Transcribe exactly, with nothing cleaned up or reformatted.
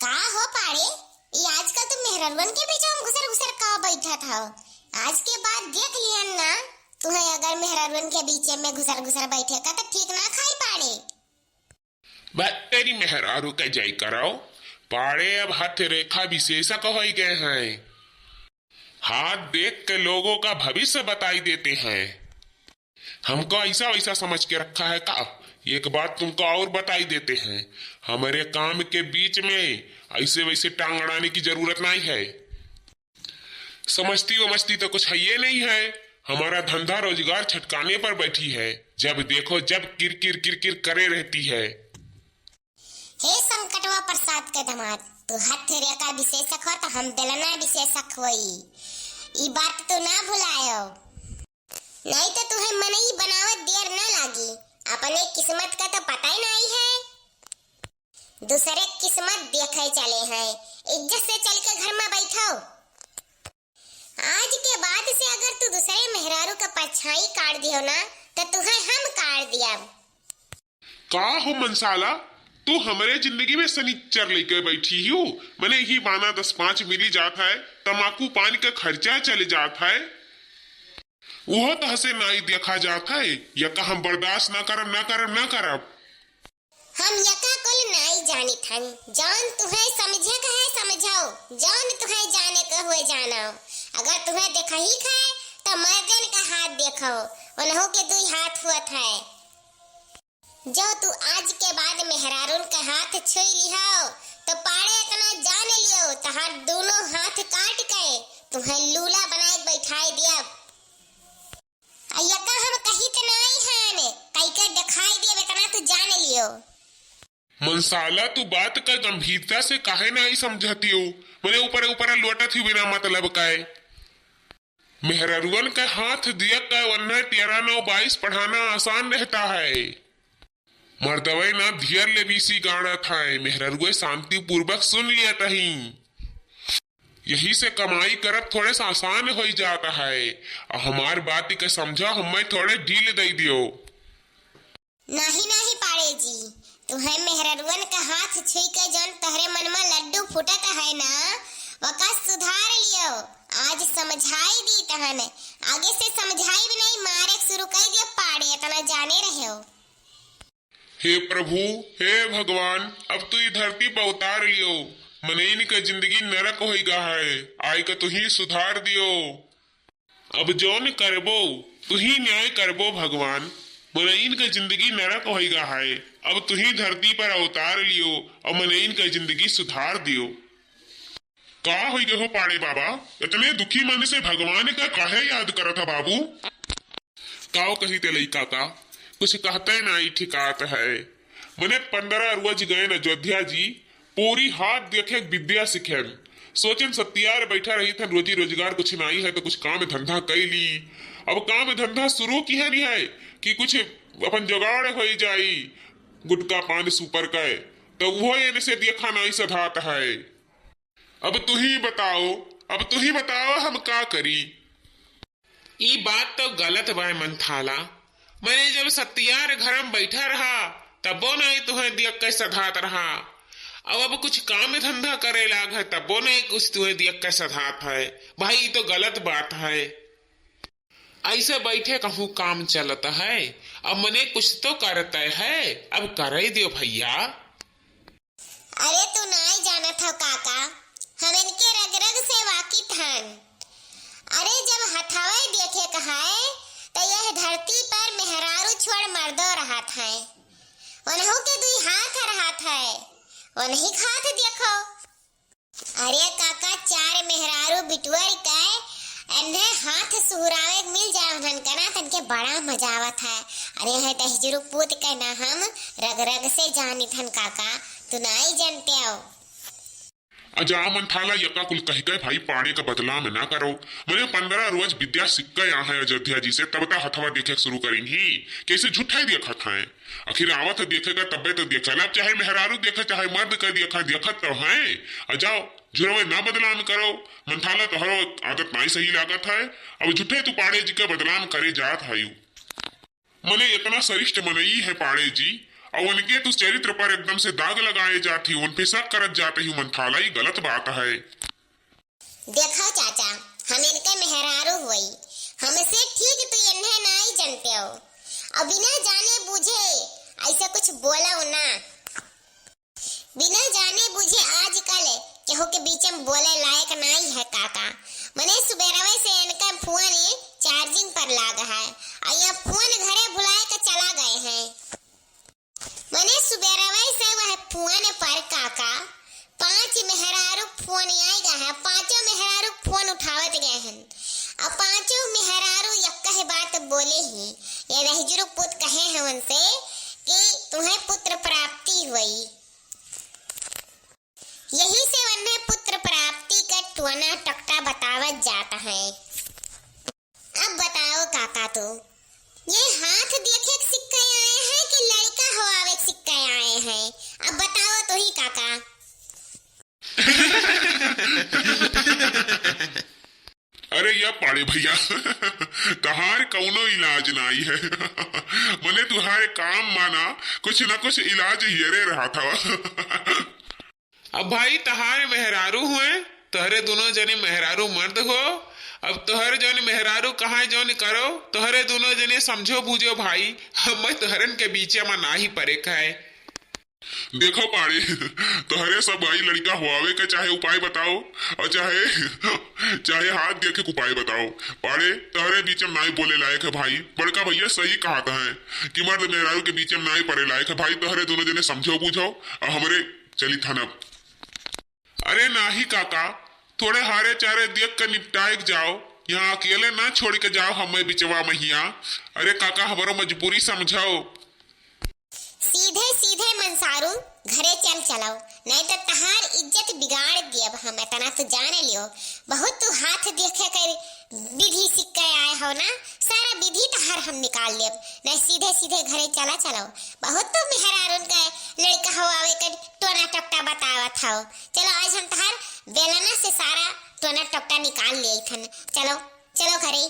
का हो पाड़े, ई आजकल तू मेहररुअन के बीच में घुसर घुसर का बैठत हव? आज के बाद देख लिहन ना, तुहे अगर मेहररुअन के बीच में घुसर घुसर बैठे का, तो ठीक ना खाई पाड़े। बात तेरी मेहरारू के जाई करो, पाड़े अब हथ रेखा विशेषक होई गए हैं। हाथ देख के लोगों का भविष्य बताई देते हैं। हमको ऐसा वैसा समझ के रखा है का? एक बात तुमको और बताई देते हैं, हमारे काम के बीच में ऐसे वैसे टांग अड़ाने की जरूरत नहीं है। समझती वमझती तो कुछ है ये नहीं है, हमारा धंधा रोजगार छटकाने पर बैठी है, जब देखो जब किरकिर किरकिर करे रहती है। हे संकटवा प्रसाद के दामाद, तू हथ रेखा विशेषक हो तो हम बेलना विशेषक होई, ई बात तू ना भुलायो। नहीं तो तुहे मनई बनावत देर ना लागी, अपने किस्मत का तो पता ही नहीं है, दूसरे किस्मत देखे चले हैं। इज्जत से चल के घर में बैठो। आज के बाद से अगर तू दूसरे मेहरारू का परछाई काट दियो ना, तो तुहे हम काट दियब। का हो मनसाला, तू हमरे जिंदगी में सनिचर लेके बैठी हो? मने यही बाना दस पाँच मिली जात है, तमाकू पान के खर्चा चले जात है, उहो तहसे नाई देखा जात है। यका हम बर्दाश्त ना करब, ना करब, ना करब। हम यका कुल नाई जानित हन, जौन तुहे समझे के है समझाओ, जौन तुहे जाने के हुए जानो। अगर तुहे देखही के है तो मर्दन का हाथ देखो, उन्हों के दुई हाथ हुअत है। जो तू आज के बाद मेहरारून के हाथ छुई लिहो, तो पाड़े इतना जान लियो, तहार दोनों हाथ काट के तुहे लूला बनाए के बैठाए दियब। आ यका हम कहित नाई हन, कई के दिखाई दियब, इतना तू जान लियो। मनसाला, तू बात का गंभीरता से काहे नाई समझती हो? मने ऊपर ऊपर लोटत ही बिना मतलब का है। मेहररुअन का हाथ दिया का वन्ना तेरह नौ बाईस पढ़ाना आसान रहता है। मर्दवे ना धियर ले बीसी गाड़ा था, मेहररुए शांतिपूर्वक सुन लिया तही। यही से कमाई करब थोड़े सा आसान होई जात है। आ हमार बात के समझा, हमें थोड़े ढील दे दियो। नाही, नाही पाड़े जी, तुहे मेहररुअन का हाथ छुई के जौन तोहरे मन में लड्डू फूटत है ना, वका सुधार लियो। आज समझाई दी तहन, आगे से समझाई भी नहीं, मारे शुरू कर दियो पाड़े, इतना जाने रहो। हे प्रभु, हे भगवान, अब तू ई धरती पर उतार लियो। मनइन का जिंदगी नरक होई गा है, आय का तू ही सुधार दियो। अब जौन करबो, तू ही न्याय करबो भगवान। मनइन का जिंदगी नरक होई गा है, अब तू ही धरती पर अवतार लियो और मनइन का जिंदगी सुधार दियो। का होई गए हो पाड़े बाबा, इतने दुखी मन से भगवान का काहे याद करत है बाबू? काव कही ते लइका का, कुछ कहते नाई ठिकात है। मने पंद्रह रोज गए न अयोध्या जी, पूरी हाथ देखे विद्या सीखेन। सोचेन सत्यार बैठा रही थन, रोजी रोजगार कुछ नाई है तो कुछ काम धंधा कई ली। अब काम धंधा शुरू किहे नहीं है कि कुछ अपन जुगाड़ होई जाई गुटखा पान सुपर का, तो वो एन से देखा नाई सधात है। अब तू ही बताओ, अब तू ही बताओ हम का करी? ई बात तो गलत बाय मंथाला। मने जब सत्यार घर में बैठा रहा, तबो नहीं तुहे दियक के सधात रहा। अब, अब कुछ काम धंधा करे लाग है, तबो नहीं कुछ तुहे दियक के सधात है। भाई, ई तो गलत बात है। ऐसे बैठे कहूँ काम चलत है, अब मने कुछ तो करते है, अब करे दियो भैया। अरे तू नाई जानत हव काका, हम इनके रग रग से वाकिफ हन। अरे जब हथवे देखे कहाए, त यह धरती पर मेहरारू छोड़ मर्दो रहत है। उन्हों के दुई हाथ रहत है, उन्हीं के हाथ देखो। अरे काका, चार मेहरारू बिटुअर के एन्हे हाथ सुहरावे के मिल जाए उन्हन के ना, तनके बड़ा मजा आवत है। अरे है दहिजरू पूत के ना हम रग रग से जानित हन काका, तू नाई जानते हो। अजा मंथाला, यका कुल कह के भाई पाड़े का बदनाम ना करो। मने पंद्रह रोज विद्या सीख के यहाँ है अयोध्या जी से, तब ता हथवा देखे शुरू करीन ही। कैसे झूठा ही देखत हैं। आखिर आवत है देखे का तब्बे तो देखा लब, चाहे मेहरारू देखे, चाहे मर्द का देखा, देखत तो हैं। आ जाओ, झुरवे ना बदनाम करो। मंथाला, तोहरो आदत नाई सही लागत है। अब झूठे तू पाड़े जी का बदनाम करे जात है। मने इतना सरिष्ठ मनई है पाड़े जी, अउ उनके तो चरित्र पर एकदम से दाग लगाए जात ही, उन पे शक करत जात ही, मंथाला, ई गलत बात है। देखो चाचा, हम इनके मेहरारू हुई, हमसे ठीक तो इन्हें नाई जानते हो। अब बिना जाने बूझे ऐसे कुछ बोलो ना। बिना जाने बूझे आजकल केहू के बीच में बोले लायक नाई है काका। मने सुबेरवे से इनका फोन charging पर लाग है, और यह फोन घरे भुलाए के चला गए हैं। मने सुबेरवे से वह फोन पर काका पांच मेहरारू फोन आए गए हैं, पांचों मेहरारू फोन उठावत गए हैं। अब पांचों मेहरारू यक्कह बात बोले ही, ये रहिजुर पुत कहे हैं उनसे कि तुम्हें पुत्र प्राप्ति हुई। यही से उन्हें पुत्र प्राप्ति का टोना टकटा बतावत जाता है। अब बताओ काका, तो ये हाथ देखे के सिक्का आए हैं कि लड़का होआवे के सिक्का आए हैं? अब बताओ तो ही काका। अरे या पाड़े भैया, तहार कौनो इलाज नाई है। मने तुहारे काम माना कुछ ना कुछ इलाज हियरे रहा था। अब भाई, तहार मेहरारू हुए, तोहरे दोनों जने मेहरारू मर्द हो। अब तोहर जौन मेहरारू कहाँ जौन करो, तोहरे दोनों जने समझो बूझो भाई, हमें तोहरन के बीचे में नाही परे का है। देखो पाड़े, तोहरे सब भाई लड़का हुआवे के चाहे उपाय बताओ, और चाहे, चाहे हाथ देखे के उपाय बताओ। पाड़े, तोहरे बीच में नाई बोले लायक है भाई, बड़का भैया सही कहत है कि मर्द मेहरारू के बीच में नाई परे लायक है भाई। तोहरे दोनों जने समझो बूझो, और हमरे चली थाना। अरे नाही काका, थोड़े हारे चारे देख के निपटाए के जाओ, यहाँ अकेले ना छोड़ के जाओ हमें बिचवा में हिया। अरे काका, हमरो मजबूरी समझाओ। सीधे सीधे मंसारू घरे चल चलो, नहीं तो तहार इज्जत बिगाड़ दियब हम, इतना तो जान लियो। बहुत तू हाथ देखे के विधि सीख के आए हो ना, सारा विधि तहार हम निकाल लेब। नहीं, सीधे सीधे घरे चला चलो। बहुत तो मेहरारून के लड़का हो आवे के टोना टकटा बतावत हो। चलो, आज हम तहार बेलना से सारा टोना टकटा निकाल लिए थन। चलो, चलो घरे।